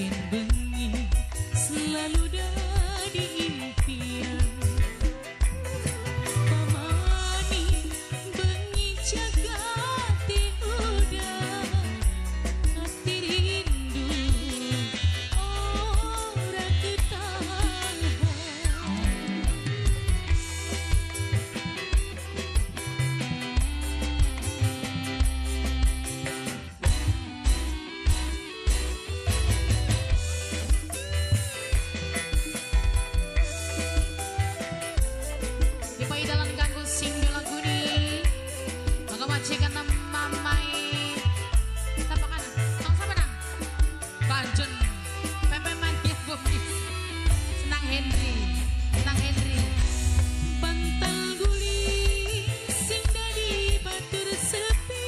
Yen bengi selalu dadi impian. Pamani bengi jagate udan, ati rindu ora ketahan. Dipai dalan kanggo sing dilaguni. Maka majikan mamai. Tapakan, tong sapa nang? Banjun. Pepe mania bumi. Senang Henry, Senang Henry. Bantal guling sing dadi batur sepi,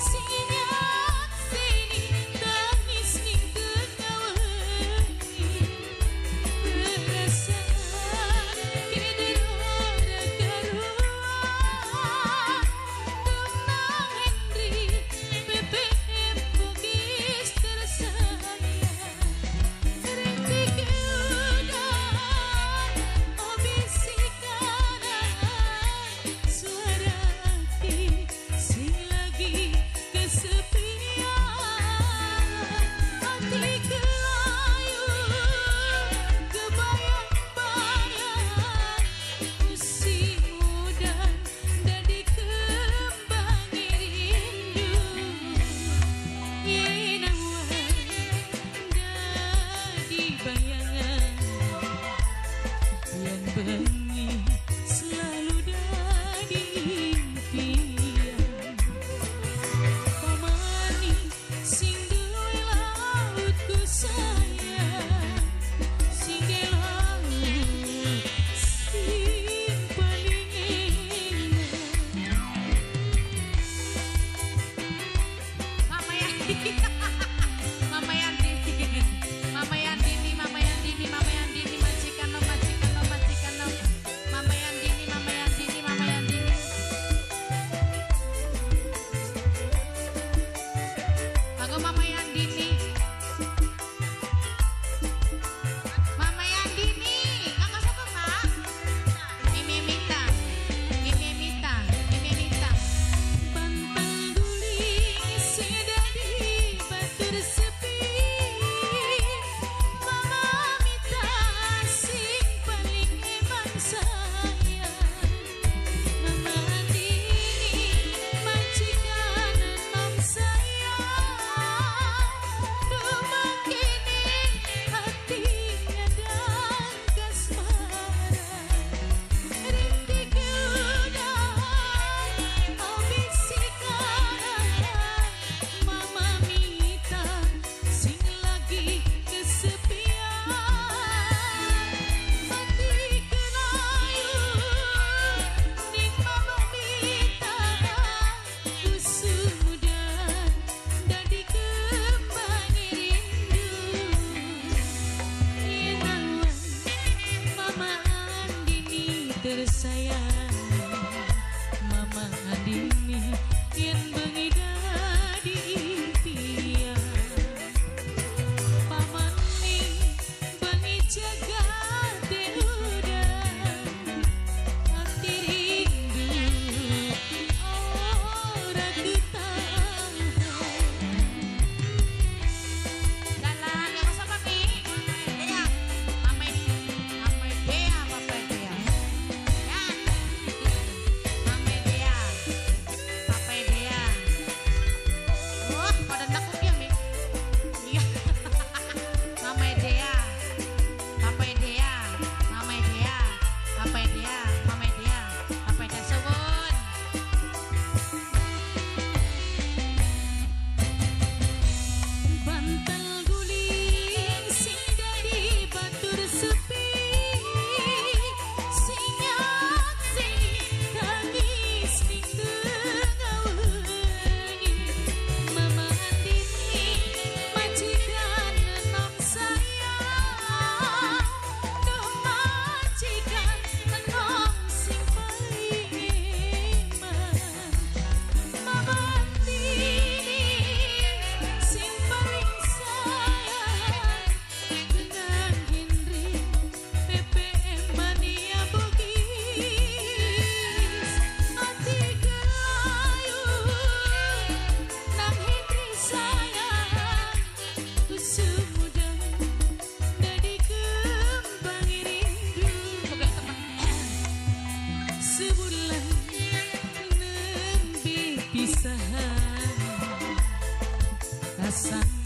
sing nyakseni tangis ning tengah wengi. Perasaan keder ora karuan. Tenang Henry, BBM Bugis tersayang. Rintik udan, oh bisikan suara hati sing lagi kesepian. Hati kelayu kebayang-bayang musim udan dadi kembang rindu. Yen awan dadi bayangan, yen bengi selalu dadi impian. Pamani sing duwe lautku sayang, sing laut sing paling enak. Mama Yandi, Mama Yandi, Mama Yandini, Mama Yandini, Mama Yandini, majikan no, majikan no, majikan no. Mama Yandini, Mama Yandini, Mama Yandini. Aku Mama Yandini. Mama Yandini, kakak siapa Pak? Mimi Mita, Mimi Mita, Mimi Mita. Bantal guling sing dadi batur sepi, Mama Mita sing paling emang sayang. Mama Andini majikan enom sayang. Dumakene hati ngadang kasmaran. Rintik udan, oh bisikan Mama Mita sing lagi kesepian. Hati kelayu ning Mama Mita, usumudan dadi kembang rindu. Yen awan Mama Andini tersayang, Mama Andini yen bengi dadi impian. Pamani bengi jagate udan, ati rindu ora ketahan. Dalan, yang siapa Mi? Dea. Mama, Mama Dea, Papa Dea. Ya. Mama Dea, Papa Dea. Wah, pada nakut ya Mi. Iya. Mama Dea, Papa Dea, Mama Dea, Papa Dea, Mama Dea, Papa Dea suwun. Bantal guling sing dadi batur sepi, sing nyakseni tangis ning tengah wengi. Mama Andini majikan enom sayang, duh majikan enom sing paling eman. Mama Andini sing paling sayang. Pisahan rasane.